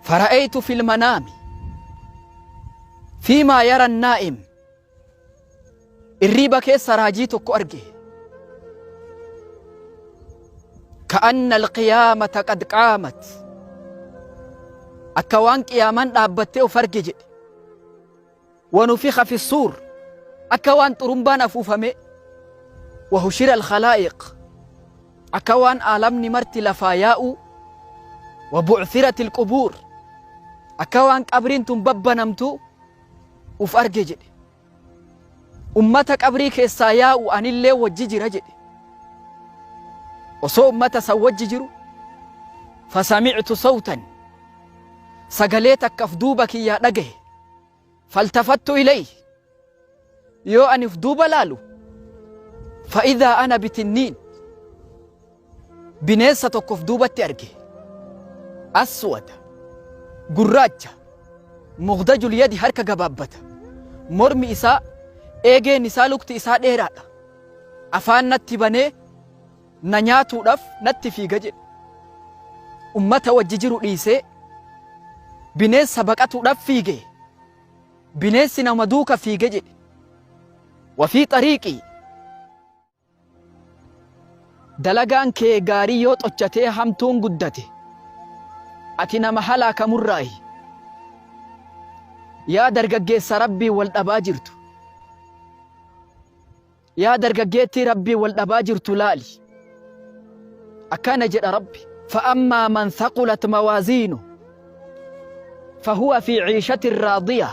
Fara'aytu fil manaami fiimaa yara naa'im irriiba keessa raajii tokko arge. Ka'anna alqiyaamata qad qaamat akka waan qiyaamaan dhaabbattee of arge jedhe. Wanufixa fi suur akka waan xurumbaan afuufamee. Wahushira alkhalaa'iq akka waan aalamni marti lafaa yaa'uu. Wabu'thirati alqubuur akka waan qabriin tun babbanamtu uf arge jedhe. Ummata qabrii keessaa yaa'u anillee wajji jira jedhe. Osoo ummata san wajji jiru fasami'tu sawtan sagalee takka of duuba kiyyaa dhagahe. Faltafattu ilayhi yoo ani of duuba laalu fa'idhaa ana bitinniin bineensa tokko of duubatti arge. Aswada gurraacha mugdajul yadi harka gabaabbata. Mormi isaa eegeen isaa lukti isaa dheeraadha. Afaan natti banee na nyaatuudhaaf natti fiiga jedhe. Ummata wajji jiru dhiisee bineensa baqatuudhaaf fiige. Bineensi nama duuka fiige jedhe. Wafii xariiqii dalagaan kee gaarii yoo xochatee hamtuun guddate ati nama halaakamurraayi. Yaa dargaggeessa Rabbii wal dhabaa jirtu. Yaa dargaggeettii Rabbiin wal dhabaa jirtu laali. Akkana jedha Rabbi. Fa'ammaa man thaqulat mawaaziinu fahuwa fi ciishatin raadiya.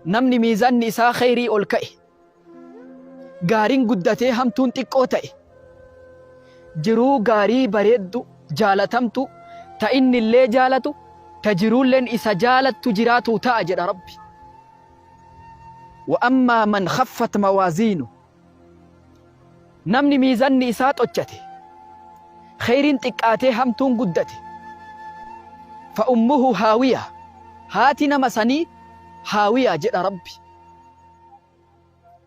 Namni miizanni isaa kheyrii ol ka'e, gaariin guddatee hamtuun xiqqoo ta'e, jiruu gaarii bareeddu jaalatamtu ta innillee jaalatu ta jiruulleen isa jaalattu jiraatuu ta'a jedha Rabbi. Wa ammaa man khaffat mawaaziinu namni miizanni isaa xochate kheyriin xiqqaatee hamtuun guddate fa ummuhu haawiya haati nama sanii haawiya jedha Rabbi.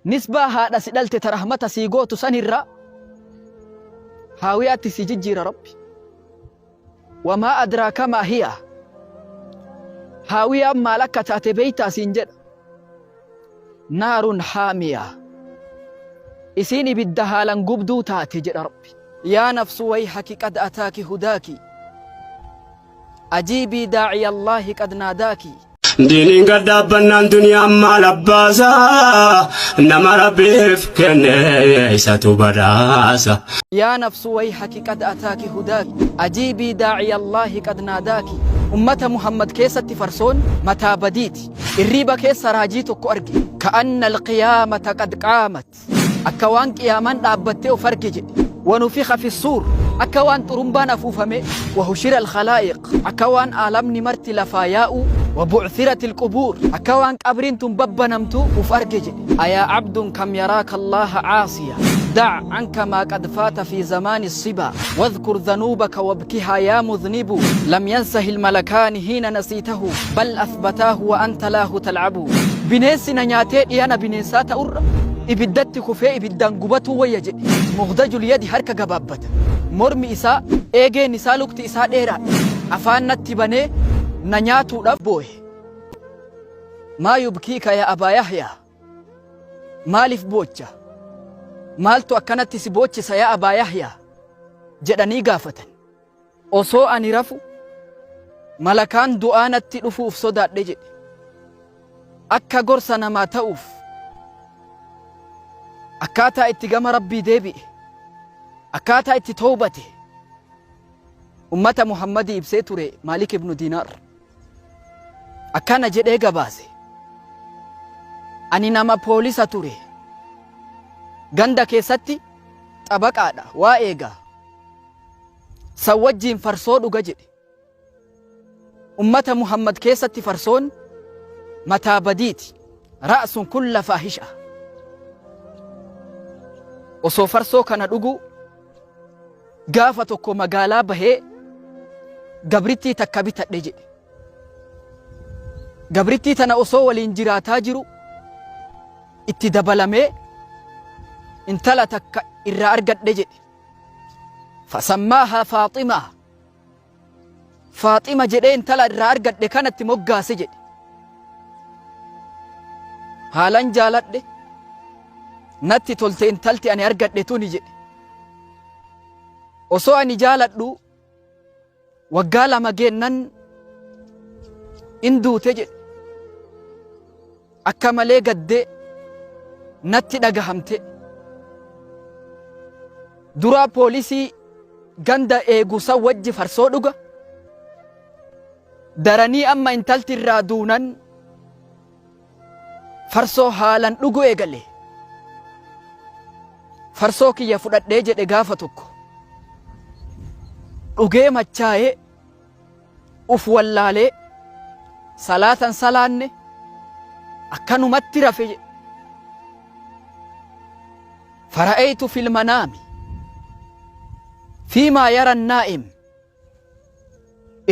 Nisbaa haadha si dhalte ta rahmata sii gootu sanirraa haawiyaatti si jijjiira Rabbi. Wamaa adraaka maa hiya haawiyaan maal akka taate beeytaa siin jedha. Naarun haamiya isiin ibidda haalan gubduu taate jedha Rabbi. Yaa nafsu wayhaki qad ataaki hudaaki ajiibii daaciya Allaahi qad naadaaki. Diiniin gad dhaabbannaan duniyaan maal abbaasa nama rabbiif kenne isatu badhaasa. Yaa nafsu wayhaki qad ataaki hudaaki ajiibii daaciya Allaahi qad naadaaki. Ummata Muhammad keessatti farsoon mataa badiiti. Irriiba keessa raajii tokko arge. Ka'anna alqiyaamata qad qaamat. Akka waan qiyaamaan dhaabbattee of arge jedhe. Wanufikha fi suur akka waan xurumbaan afuufamee. Wahushira alkhalaa'iq akka waan aalamni marti lafaa yaa'uu. Wabu'thirati alqubuur akka waan qabriin tun babbanamtu uf arge jedhe. Ayaa abdun kam yaraaka Allaaha caasiya dac canka maa qad faata fi zamaani sibaa wadhkur dhanuubaka wabkihaa yaa mudhnibu lam yansahi almalakaani hiina nasiitahu bal athbataahu wa anta laahu talcabu. Bineensi na nyaatee dhiyana bineensaa ta'urra ibiddatti kufee ibiddaan gubatuu wayya jedhe. Mugdajul yadi harka gabaabbata. Mormi isaa, eegeen isaa lukti isaa dheeraadha. Afaan natti banee na nyaatuudhaaf boohe. Maa yubkiika yaa Abaa Yahyaa? Maaliif boocha? Maaltu akkanatti si boochisa yaa Abaa Yahyaa? Jedhanii gaafatan. Osoo ani rafu malakaan du'aa natti dhufuuf sodaadhe jedhe. Akka gorsa namaa ta'uuf akkaataa itti gama Rabbii deebi'e, akkaataa itti towbate ummata Muhammadii ibsee ture Maalik ibnu Diinaar. Akkana jedhee gabaase. Ani nama poolisa ture. Ganda keessatti xabaqaadha, waa eega. San wajjiin farsoo dhuga jedhe. Ummata Muhammad keessatti farsoon mataa badiiti. Ra'sun kulla faahisha. Osoo farsoo kana dhuguu gaafa tokko magaalaa bahee gabrittii takka bitadhe jedhe. Gabrittii tana osoo waliin jiraataa jiru itti dabalamee intala takka irraa argadhe jedhe. Fasammaahaa Faaximaa. Faaxima jedhee intala irraa argadhe kanatti moggaase jedhe. Haalan jaaladhe natti tolte intalti ani argadhe tuni jedhe. Osoo ani jaaladhu waggaa 2 geennan in duute jedhe. Akka malee gaddee natti dhagahamte. Duraa poolisii ganda eegu san wajji farsoo dhuga. Daranii amma intalti irraa duunan farsoo haalan dhugu eegale. Farsoo kiyya fudhadhee jedhe gaafa tokko. Dhugee machaa'ee uf wallaalee salaatan salaanne akkanumatti rafe jedhe. Fara'aytu fil manaami fiimaa yara naa'im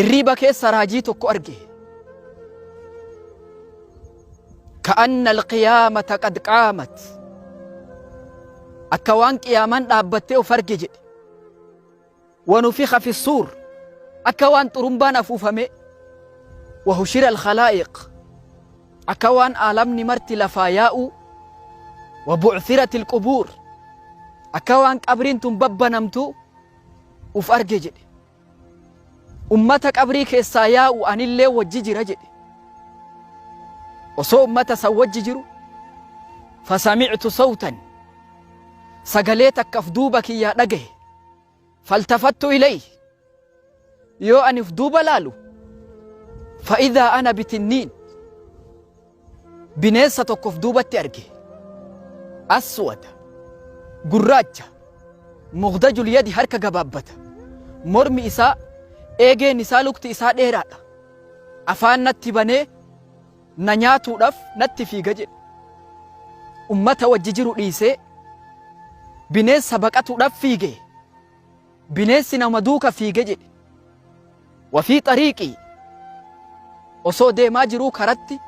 irriiba keessa raajii tokko arge. Ka'anna alqiyaamata qad qaamat akka waan qiyaamaan dhaabbattee of arge jedhe. Wanufixa fi suur akka waan xurumbaan afuufamee. Wahushira alkhalaa'iq akka waan aalamni marti lafaa yaa'uu. Wabu'thirat alqubuur akka waan qabriin tun babbanamtuu uf arge jedhe. Ummata qabrii keessaa yaa'u anillee wajji jira jedhe. Osoo ummata san wajji jiru fasami'tu sawtan sagalee takka uf duuba kiyyaa dhagahe faltafattu ilay yoo ani uf duuba laalu fa'idaa ana bitinniin bineensa tokko of duubatti arge. Aswada, gurraacha, mugdajul yadi harka gabaabbata. Mormi isaa, eegeen isaa lukti isaa dheeraadha. Afaan natti banee na nyaatuudhaaf natti fiiga jedhe. Ummata wajji jiru dhiisee bineensa baqatuudhaaf fiige. Bineensi nama duuka fiige jedhe. Wafii xariiqii osoo deemaa jiruu karatti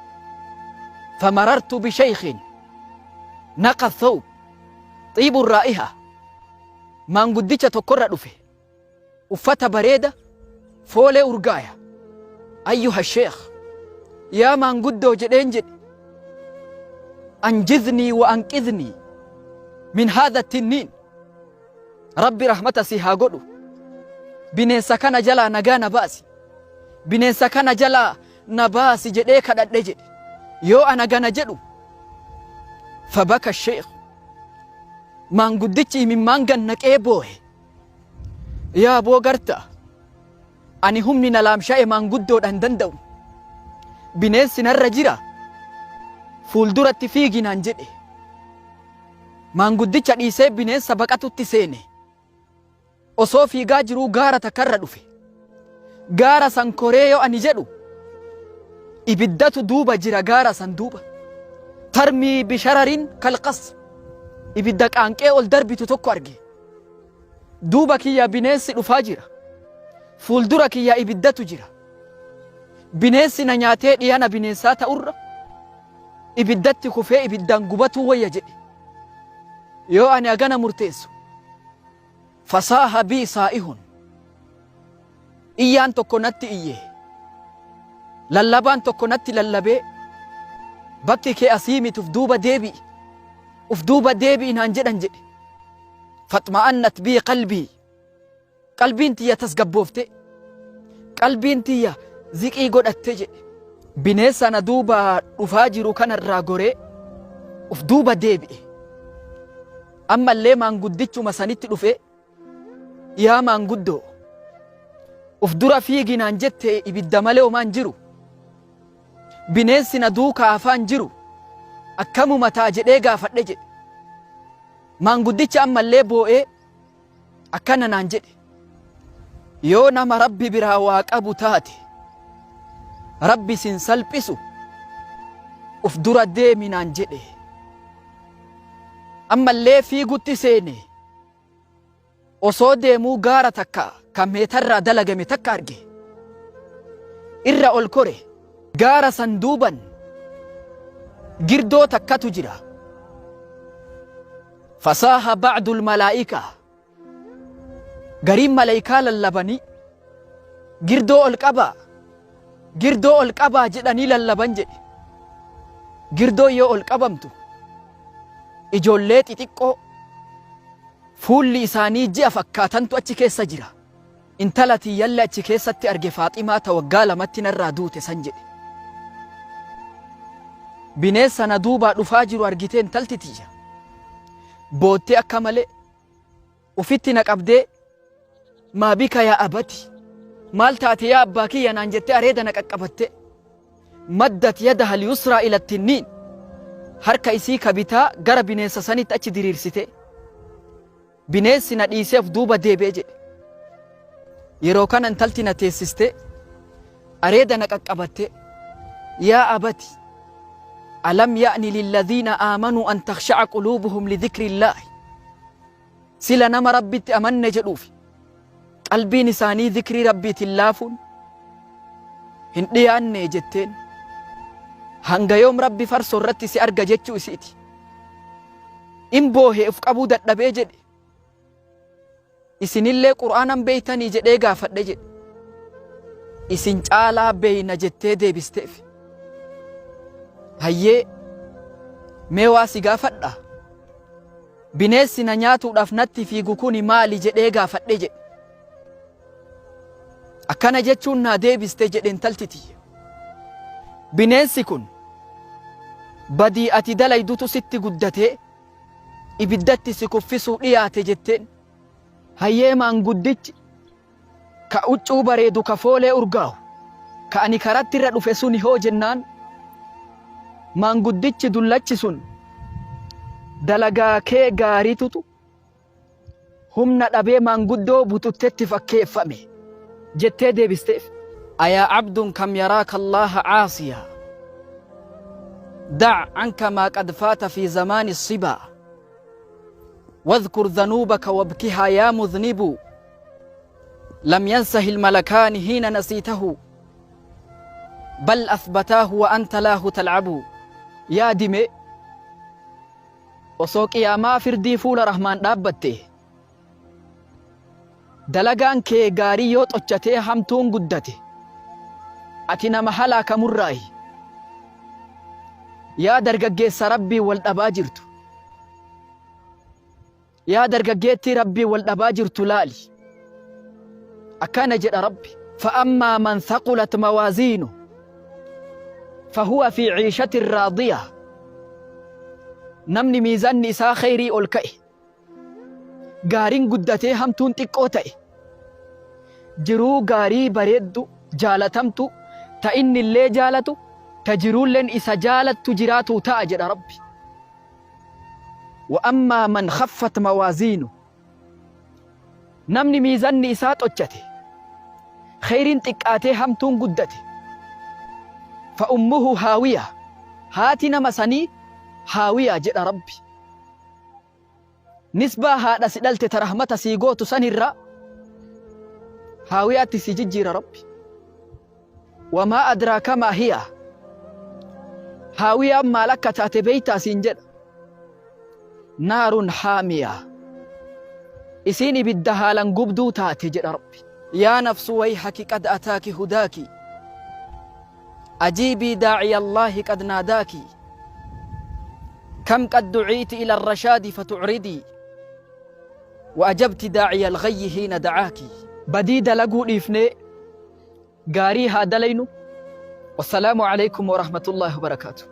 famarartu bisheykhin naqa thawb xiibu raa'iha maanguddicha tokkorra dhufe uffata bareeda foolee urgaaya ayyuha sheekh yaa maanguddoo jedheen jedhe anjiznii wa anqidhnii min haadha tinniin Rabbi rahmata sii haa godhu. Bineensa kana jalaa nagaa na baasi. Bineensa kana jalaa na baasi jedhee kadhadhe jedhe. Yoo ana gana jedhu fabaka sheekh maanguddichi imimmaan gan naqee boohe. Yaa boo garta ani humni na laamsha'e maanguddoodha hin danda'u. Bineensi narra jira fuulduratti fiigi naan jedhe. Maanguddicha dhiisee bineensa baqatutti seene. Osoo fiigaa jiruu gaara takkarra dhufe. Gaara san koree yoo ani jedhu ibiddatu duuba jira gaara san duuba. Tarmii bishararin kalqas ibidda qaanqee ol darbitu tokko arge. Duuba kiyya bineensi dhufaa jira. Fuuldura kiyya ibiddatu jira. Bineensi na nyaatee dhiyana bineensaa ta'urra ibiddatti kufee ibiddaan gubatuu wayya jedhe. Yoo ani hagana murteessu fasaaha bii saa'ihun iyyaan tokko natti iyye lallabaan tokko natti lallabee bakki kee asii miti uf duuba deebi'i uf duuba deebi'i naan jedhan jedhe. Faxma'annat bii qalbii Qalbiin tiyya tasgabboofte. Qalbiin tiyya ziqii godhatte jedhe. Bineensa na duuba dhufaa jiru kanarraa goree uf duuba deebi'e. Ammallee maanguddichuma sanitti dhufee yaa maanguddoo uf dura fiigi naan jette ibidda malee homaa hin jiru. Bineensi na duukaa hafaa hin jiru. Akkamuma ta'a jedhee gaafadhe jedhe. Maanguddichi ammallee boo'ee Akkana naan jedhe, Yoo nama Rabbi biraa waa qabu taate, Rabbi sin salphisu, uf dura deemi naan jedhe. Ammallee fiigutti seene. Osoo deemuu gaara takka kan meetarraa dalagame takka arge. Irra ol kore. Gaara san duuban girdoo takkatu jira. Fasaaha ba'dul malaa'ikaa gariin malaykaa lallabanii Girdoo ol qabaa, girdoo ol qabaa jedhanii lallaban jedhe. Girdoo yoo ol qabamtu ijoollee xixiqqoo fuulli isaanii ji'a fakkaatantu achi keessa jira. Intala tiyyalle achi keessatti arge Faaximaa ta waggaa lamatti narraa duute san jedhe. Bineensa na duubaa dhufaa jiru argitee intalti tiyya. Boottee akka malee ufitti na qabdee maa bika yaa abati maal taate yaa abbaa kiyya naan jettee areeda na qaqqabatte. Maddat yadaha liyusraa ila tinniin harka isii ka bitaa gara bineensa sanitti achi diriirsite. Bineensi na dhiisee of duuba deebi'e jedhe. Yeroo kana intalti na teessistee areeda na qaqqabattee yaa abati alam ya'ni lilladhiina aamanuu an takhsha'a quluubuhum lidhikriillaahi sila nama rabbitti amanne jedhuufi qalbiin isaanii dhikrii rabbiitiin laafuun hin dhiyaanne jetteen hanga yoom rabbi farsoo irratti si arga jechuu isiiti. In boohe of qabuu dadhabee jedhe. Isinillee Qur'aanan beeytanii jedhee gaafadhe jedhe. Isin caalaa beeyna jettee deebisteef. Hayyee mee waa si gaafadha. Bineessi na nyaatuudhaaf natti fiigu kuni maali jedhee gaafadhe jedhe. Akkana jechuun naa deebiste jedhe intalti tiyya. Bineensi kun badii ati dalaydutu sitti guddatee ibiddatti si kuffisuu dhiyaate jetteen. Hayyee maanguddichi ka uccuu bareedu ka foolee urgaahu ka ani karatti irra dhufe suni hoo jennaan maanguddichi dullachi sun dalagaa kee gaariitutu humna dhabee maanguddoo bututtetti fakkeeffame jettee deebisteef. Ayaa abdun kam yaraaka Allaaha caasiyaa dac canka maa qad faata fi zamaani sibaa wadhkur dhanuubaka wabkihaa yaa mudhnibuu lam yansahi lmalakaani hiina nasiitahu bal athbataahu wa anta laahu talcabuu. Yaadi mee Osoo qiyaamaa firdii fuula Rahmaan dhaabbatte, dalagaan kee gaarii yoo xochatee hamtuun guddate, ati nama halaakamurraayi. Yaa dargaggeessa Rabbiin wal dhabaa jirtu. Yaa dargaggeettii Rabbiin wal dhabaa jirtu laali. Akkana jedha Rabbi. Fa'ammaa man thaqulat mawaaziinu fahuwa fi ciishatin raadiya. Namni miizanni isaa kheyrii ol ka'e, gaariin guddatee hamtuun xiqqoo ta'e, jiruu gaarii bareeddu jaalatamtu ta innillee jaalatu ta jiruulleen isa jaalattu jiraatuu ta'a jedha Rabbi. Wa ammaa man khaffat mawaaziinu Namni miizanni isaa xochate, kheyriin xiqqaatee hamtuun guddate, fa ummuhu haawiya, haati nama sanii haawiya jedha Rabbi. Nisbaa haadha si dhalte ta rahmata sii gootu sanirraa haawiyaatti si jijjiira Rabbi. Wamaa adraaka maa hiya. Haawiyaan maal akka taate beeytaa siin jedha. Naarun haamiya. Isiin ibidda haalan gubduu taate jedha Rabbi. Yaa nafsu wayhaki qad ataaki hudaaki. Ajiibii daaciya Allaahi qad naadaaki. Kam qad duciiti ila arrashaadi fatucridii. Wa ajabti daaciya alghayyi hiina dacaaki. Badii dalaguu dhiifnee gaarii haa dalaynu. Wassalaamu alaikum warahmatullaahi wabarakaatuh.